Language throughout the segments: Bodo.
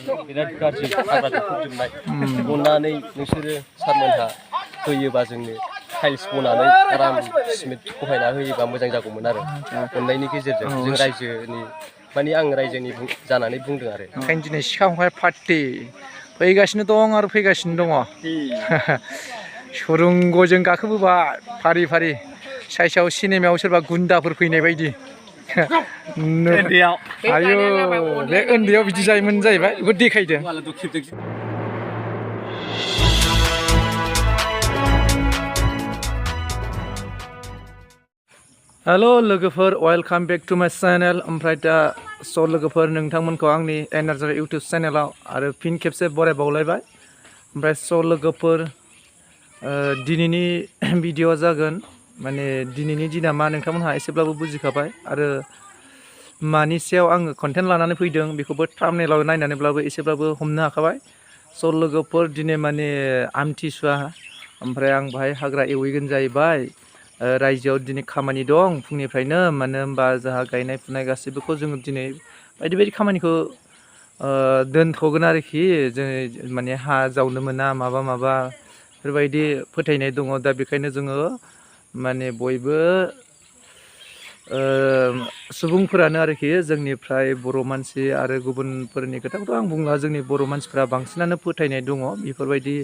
बिराद गाज्रि हाग्राजों फबजोबनाय अननानै नोंसोरो सारमोनहा होयोबा जोंनो टाइल्स बनानै आराम सिमेन्ट बहायना होयोबा मोजां जागौमोन आरो अननायनि गेजेरजों जों रायजोनि माने आं रायजोनि जानानै बुंदों आरो ओंखायनो दिनै सिखावहाय पार्टि फैगासिनो दं आरो फैगासिनो दङ सुरुंगजों गाखोबोबाय फारि फारि साइसाव सिनेमायाव सोरबा गुन्दाफोर फैनाय बायदि आयु बे उन्दैयाव बिदि जायोमोन जाहैबाय बेखौ देखायदों हेल' लोगोफोर वेलकाम बेक टु माय चेनेल ओमफ्राय दा स' लोगोफोर नोंथांमोनखौ आंनि एनार्जारि इउटुब चेनेलाव आरो फिन खेबसे बरायबावलायबाय ओमफ्राय स' लोगोफोर दिनैनि भिडिअ जागोन माने दिनैनि दिना मा नोंथांमोनहा एसेब्लाबो बुजिखाबाय आरो मानि सायाव आङो कन्टेन्ट लानानै फैदों बेखौबो थाम्बनेइलाव नायनानैब्लाबो एसेब्लाबो हमनो हाखाबाय स' लोगोफोर दिनै माने आमथिसुवा ओमफ्राय आं बाहाय हाग्रा एवहैगोन जाहैबाय रायजोआव दिनै खामानि दं फुंनिफ्रायनो मानो होनबा जोंहा गायनाय फुनाय गासैबोखौ जोङो दिनै बायदि बायदि खामानिखौ दोनथ'गोन आरोखि जों माने हा जावनो मोना माबा बेफोरबायदि फोथायनाय दङ दा बेखायनो जोङो माने बयबो सुबुंफोरानो आरोखि जोंनिफ्राय बर' मानसि आरो गुबुनफोरनि खोथाखौथ' आं बुंला जोंनि बर' मानसिफ्रा बांसिनानो फोथायनाय दङ बेफोरबायदि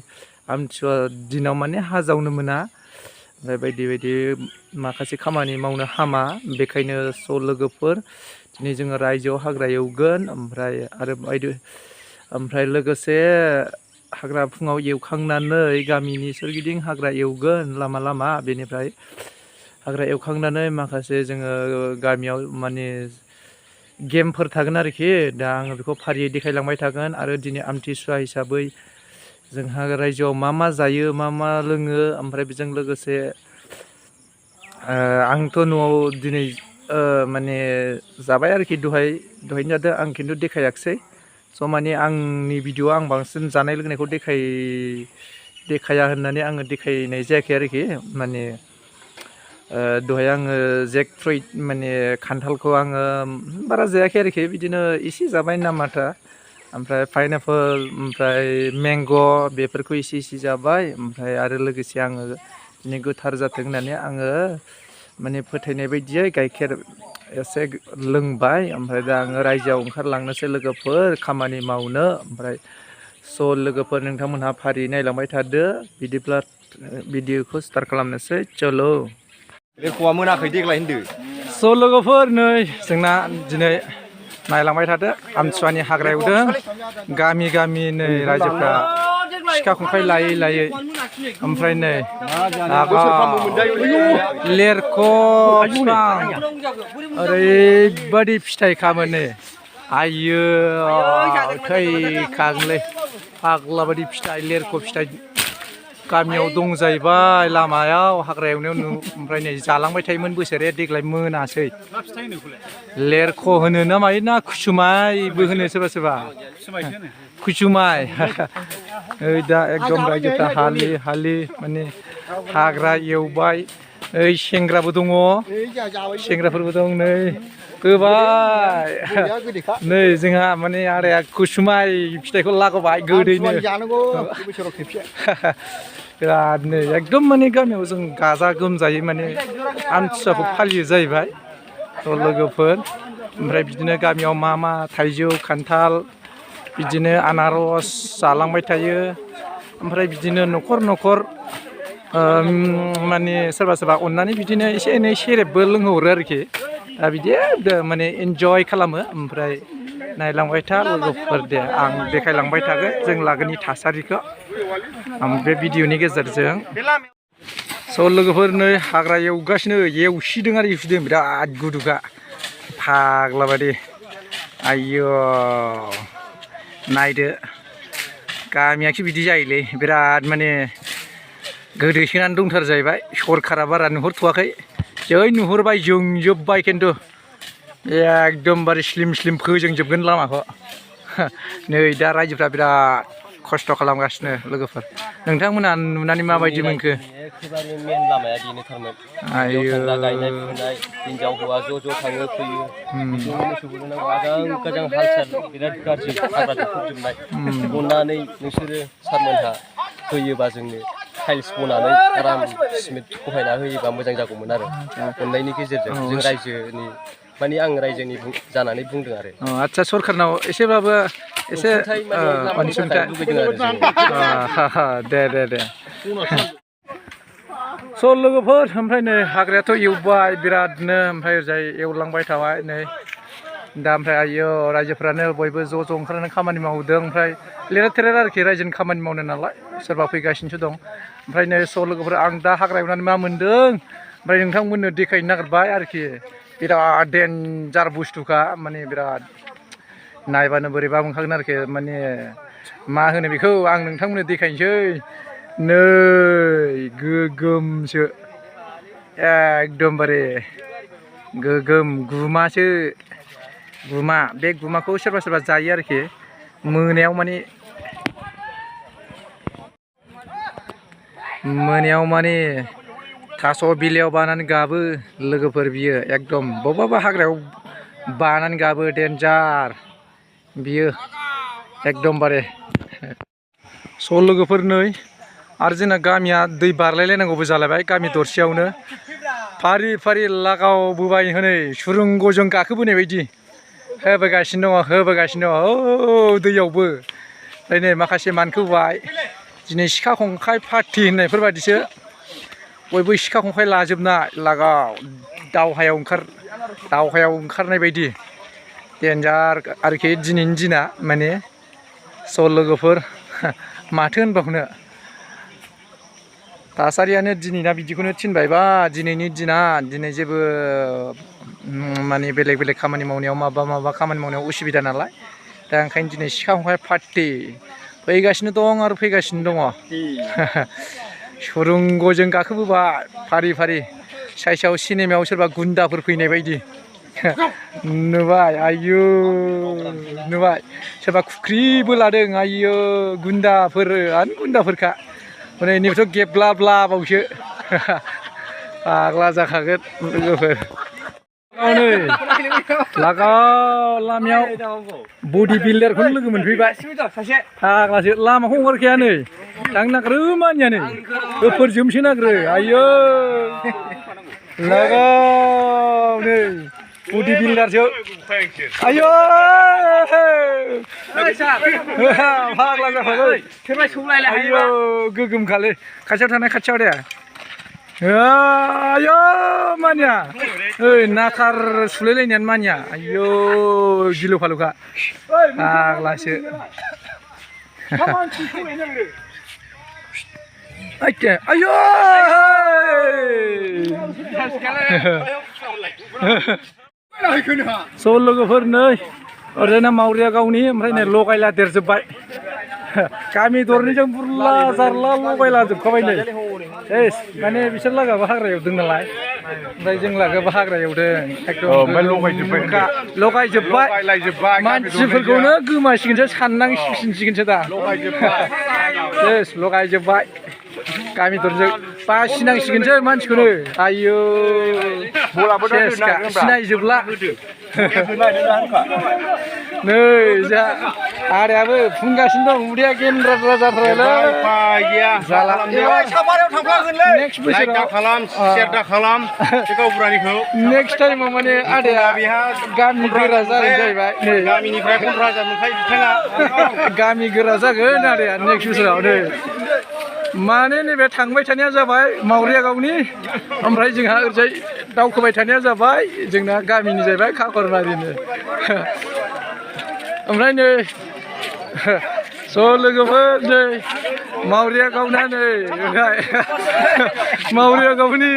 आमथिसुवा दिनाव माने हा जावनो मोना ओमफ्राय बायदि बायदि माखासे खामानि मावनो हामा बेखायनो स' लोगोफोर दिनै जोङो रायजोआव हाग्रा एवगोन ओमफ्राय लोगोसे हाग्रा फुङाव एवखांनानै गामिनि सोरगिदिं हाग्रा एवगोन लामा लामा बेनिफ्राय हाग्रा एवखांनानै माखासे जोङो गामियाव माने गेमफोर थागोन आरोखि दा आङो बेखौ फारियै देखायलांबाय थागोन आरो दिनै आमथिसुवा हिसाबै जोंहा रायजोआव मा जायो मा लोङो ओमफ्राय बेजों लोगोसे आंथ' न'आव दिनै माने जाबाय आरोखि दहायनो जादों आं खिन्थु देखायाखिसै स' माने आंनि भिडिअ'आव आं बांसिन जानाय लोंनायखौ देखाया होननानै आङो देखायनाय जायाखै आरोखि माने दहाय आङो जेक फ्रुइट माने खान्थालखौ आङो बारा जायाखै आरोखि बिदिनो एसे जाबाय नामाथा ओमफ्राय पाइनापोल ओमफ्राय मेंग' बेफोरखौ एसे जाबाय ओमफ्राय आरो लोगोसे आङो दिनै गोथार जाथों होननानै आङो माने फोथायनाय बायदियै गाइखेर एसे लोंबाय ओमफ्राय दा आङो रायजोआव ओंखारलांनोसै लोगोफोर खामानि मावनो ओमफ्राय स' लोगोफोर नोंथांमोनहा फारि नायलांबाय थादो बिदिब्ला भिडिअखौ स्टार्ट खालामनोसै चलो रेख'आ मोनाखै देग्लाय होनदो स' लोगोफोर नै जोंना दिनै नायलांबाय थादो आमथिसुवानि हाग्रा एवदों गामि नै रायजोफ्रा सिखा खंखाइ लायै ओमफ्राय नै लेरख' बिफां ओरैबायदि फिथाइ खामोन नै आइयो थैखागोनलै फाग्ला बायदि फिथाइ लेरख' फिथाइ गामियाव दं जाहैबाय लामायाव हाग्रा एवनायाव ओमफ्राय नै जालांबाय थायोमोन बोसोरे देग्लाय मोनासै लेरख' होनो ना मायो ना कुसुमायबो होनो सोरबा कुसुमाय दा एकदम रायजोफ्रा हालि माने हाग्रा एवबाय ओइ सेंग्राबो दङ सेंग्राफोरबो दं नै गोबाय नै जोंहा माने आदाया कुसुमाय फिथाइखौ लाबोबाय गोदैनो बिराद नै एकदम माने गामियाव जों गाजा गोमजायै माने आमथिसुवाखौ फालियो जाहैबाय थ' लोगोफोर ओमफ्राय बिदिनो गामियाव मा थाइजौ खान्थाल बिदिनो आनारस जालांबाय थायो ओमफ्राय बिदिनो न'खर माने सोरबा अननानै बिदिनो एसे एनै सेरेबबो लोंहरो आरोखि दा बिदि माने इन्जय खालामो ओमफ्राय नायलांबाय था लोगोफोर दे आं देखायलांबाय थागोन जों लागोनि थासारिखौ बे भिडिअनि गेजेरजों स' लोगोफोर नै हाग्रा एवसिदों आरो एवसिदों बिराद गुदुगा फाग्ला बायदि आइयो नायदो गामियाखि बिदि जायोलै बिराद माने गोदोसोनानै दंथार जाहैबाय सरखारा बारा नुहुरथ'वाखै जै नुहुरबाय जोंजोब्बाय खिन्थु एकदमबारे स्लिम फोजोंजोबगोन लामाखौ नै दा रायजोफ्रा बिराद खस्थ' खालामगासिनो लोगोफोर नोंथांमोना नुनानै माबायदि मोनखो एखेबारे मेन लामाया बेनोथारमोन आयो गायनाय फुनाय हिनजाव हौवा ज' थाङो फैयो बिदिनो मोसौबो नांगौ आजां गाजां हाल साल बिराद गाज्रि हाग्रा दुफबजोबनाय अननानै नोंसोरो सारमोनहा होयोबा जोंनो टाइल्स बनानै आराम सिमेन्ट बहायना होयोबा मोजां जागौमोन आरो अननायनि गेजेरजों जों रायजोनि माने आं रायजोनि जानानै बुंदों आरो आदसा सरखारनाव एसेबाबो एसे अनसुंथाइ लुबैदों आरो जोङो दे स' लोगोफोर ओमफ्राय नै हाग्रायाथ' एवबाय बिरादनो ओमफ्राय ओरैजाय एवलांबाय थाबाय नै दा ओमफ्राय आयो रायजोफ्रानो बयबो ज' ओंखारनानै खामानि मावदों ओमफ्राय लेरा थेरा आरोखि रायजोनि खामानि मावनो नालाय सोरबा फैगासिनोसो दं ओमफ्राय नै स' लोगोफोर आं दा हाग्रा एवनानै मा मोन्दों ओमफ्राय नोंथांमोननो देखायनो नागिरबाय आरोखि बिराद डेन्जार बुस्थुखा माने बिराद नायबानो बोरैबा मोनखागोन आरोखि माने मा होनो बेखौ आं नोंथांमोननो देखायनोसै नै गोगोमसो एकदमबारे गोगोम गुमा बे गुमाखौ सोरबा जायो आरोखि मोनायाव माने थास' बिलाइयाव बानानै गाबो लोगोफोर बियो एकदम बबेबा हाग्रायाव बानानै गाबो डेन्जार बियो एकदमबारे स' लोगोफोर नै आरो जोंना गामिया दै बारलायलायनांगौबो जालायबाय गामि दरसेयावनो फारि लागावबोबाय हनै सुरुंगजों गाखोबोनाय बायदि होबोगासिनो दङ औ दैयावबो ओमफ्राय नै माखासे मानखोबाय दिनै सिखा खंखाइ पार्टि होननायफोर बायदिसो बयबो सिखा खंखाइ लाजोबनाय लागाव दावहायाव ओंखारनाय बायदि डेन्जार आरोखि दिनैनि दिना माने स' लोगोफोर माथो होनबावनो थासारियानो दिनैना बिदिखौनो थिनबायबा दिनैनि दिना दिनै जेबो माने बेलेग खामानि मावनायाव माबा खामानि मावनायाव उसुबिदा नालाय दा ओंखायनो दिनै सिखा खंखाइ पार्टि फैगासिनो दं आरो फैगासिनो दङ सुरुंगजों गाखोबोबाय फारि साइसाव सिनेमायाव सोरबा गुन्दाफोर फैनाय बायदि नुबाय आयु नुबाय सोरबा खुख्रिबो लादों आयु गुन्दाफोरखा हनै नैबेथ' गेब्लाबावसो फाग्ला जाखागोन लोगोफोर नै लागाव लामायाव बडि बिल्डारखौनो लोगो मोनफैबाय फाग्लासो लामाखौ हगारखाया नै थांनो नागिरो मानियानो होफोरजोबनोसो नागिरो आयौ लागाव नै बडि बिल्डारसो आयौ फाग्ला जाखागोन आयौ गोगोमखालै खाथियाव दे आयौ मानिया ओइ नाकार सुलायलायनायानो मानिया आयौ गिलु फालुखा फाग्लासो आयौ स' लोगोफोर नै ओरैनो मावरिया गावनि ओमफ्राय नै लगायला देरजोब्बाय गामि दरनैजों बुरला जारला लगायला जोबखाबाय नै माने बिसोर लागाबो हाग्रा एवदों नालाय ओमफ्राय जों लागाबो हाग्रा एवदों एकदम लगायजोब्बाय मानसिफोरखौनो गोमासिगोनसो साननांसिगोनसो दा लगायजोब्बाय गामि दरजों बासिनांसिगोनसो मानसिखौनो आयौ सिनायजोबला नै जा आदायाबो फुंगासिनो दं उदैया गेन्द्रा जाथारबायलै जाला नेक्स्ट बोसोराव नेक्स्ट टाइमाव माने आदाया गामि गोरा जागोन जाहैबाय नै गामिनिफ्राय 15,000 मोनखायो बिथाङा गामि गोरा जागोन आदाया नेक्स्ट बोसोराव नै माने नैबे थांबाय थानाया जाबाय मावरिया गावनि ओमफ्राय जोंहा ओरैजाय दावखोबाय थानाया जाबाय जोंना गामिनि जाहैबाय खाखरबारिनि ओमफ्राय नै स' लोगोफोर नै मावरिया गावना नै मावरिया गावनि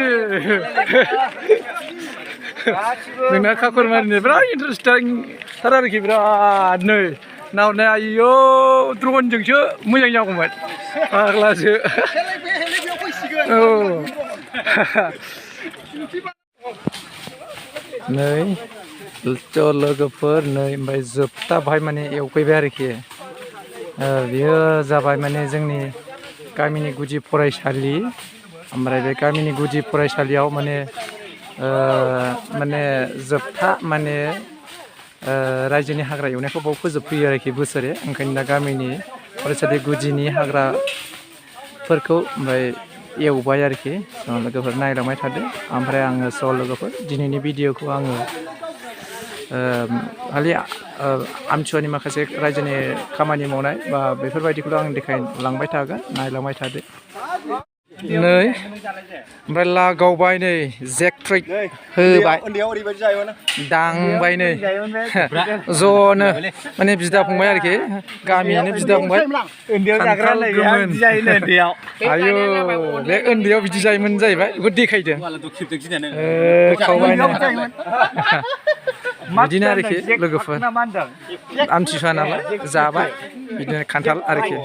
जोंना खाखरबारिनि बिराद इन्टारेस्टिं थार आरोखि बिराद नै नाहरनाय आयौ द्रनजोंसो मोजां जागौमोन फाग्लासो औ नै लोगोफोर नै ओमफ्राय जोबथा बाहाय माने एवफैबाय आरोखि बियो जाबाय माने जोंनि गामिनि गुदि फरायसालि ओमफ्राय बे गामिनि गुदि फरायसालियाव माने जोबथा माने रायजोनि हाग्रा एवनायखौ बाव फोजोबफैयो आरोखि बोसोरे ओंखायनो दा गामिनि फरायसालि गुदिनि हाग्राफोरखौ ओमफ्राय एवबाय आरोखि लोगोफोर नायलांबाय थादो ओमफ्राय आङो लोगोफोर दिनैनि भिडिअखौ आङो खालि आमथिसुवानि माखासे रायजोनि खामानि मावनाय बा बेफोरबायदिखौल' आं देखायलांबाय थागोन नायलांबाय थादो नै ओमफ्राय लागावबाय नै जेक होबाय दांबाय नै ज'नो माने बिदा फंबाय आरोखि गामियैनो बिदा फंबाय खान्थाल गोमोन आयु बे उन्दैयाव बिदि जायोमोन जाहैबाय बेखौ देखायदों खावबाय बिदिनो आरोखि लोगोफोर आमथिसुवा नालाय जाबाय बिदिनो खान्थाल आरोखि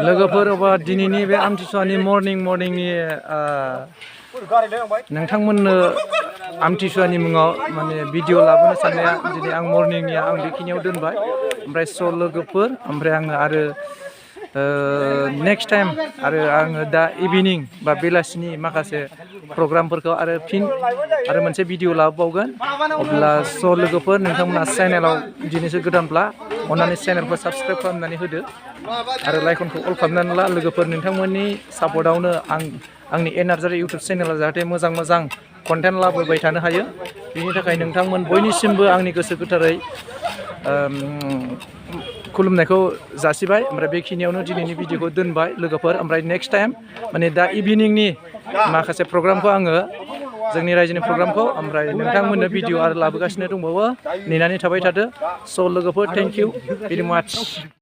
लोगोफोर अबा दिनैनि बे आमथिसुवानि मर्निंनि नोंथांमोननो आमथिसुवानि मुङाव माने भिडिअ लाबोनो साननाया दिनै आं मर्निंनिया आं बेखिनियाव दोनबाय ओमफ्राय लोगोफोर ओमफ्राय आङो आरो नेक्स्ट टाइम आरो आङो दा इभिनिं बा बेलासिनि माखासे प्रग्रामफोरखौ आरो फिन आरो मोनसे भिडिअ लाबोबावगोन अब्ला लोगोफोर नोंथांमोना चेनेलाव दिनैसो गोदानब्ला अन्नानै चेनेलखौ साबस्क्राइब खालामनानै होदो आरो लाइकनखौ अल खालामनानै ला लोगोफोर नोंथांमोननि सापर्टआवनो आंनि एनार्जारि इउटुब चेनेला जाहाथे मोजां कन्टेन्ट लाबोबाय थानो हायो बेनि थाखाय नोंथांमोन बयनिसिमबो आंनि गोसो गोथारै खुलुमनायखौ जासिबाय ओमफ्राय बेखिनियावनो दिनैनि भिडिअखौ दोनबाय लोगोफोर ओमफ्राय नेक्स्ट टाइम माने दा इभिनिंनि माखासे प्रग्रामखौ आङो जोंनि रायजोनि प्रग्रामखौ ओमफ्राय नोंथांमोननो भिडिअ आरो लाबोगासिनो दंबावो नेनानै थाबाय थादो लोगोफोर थेंक इउ भेरि माच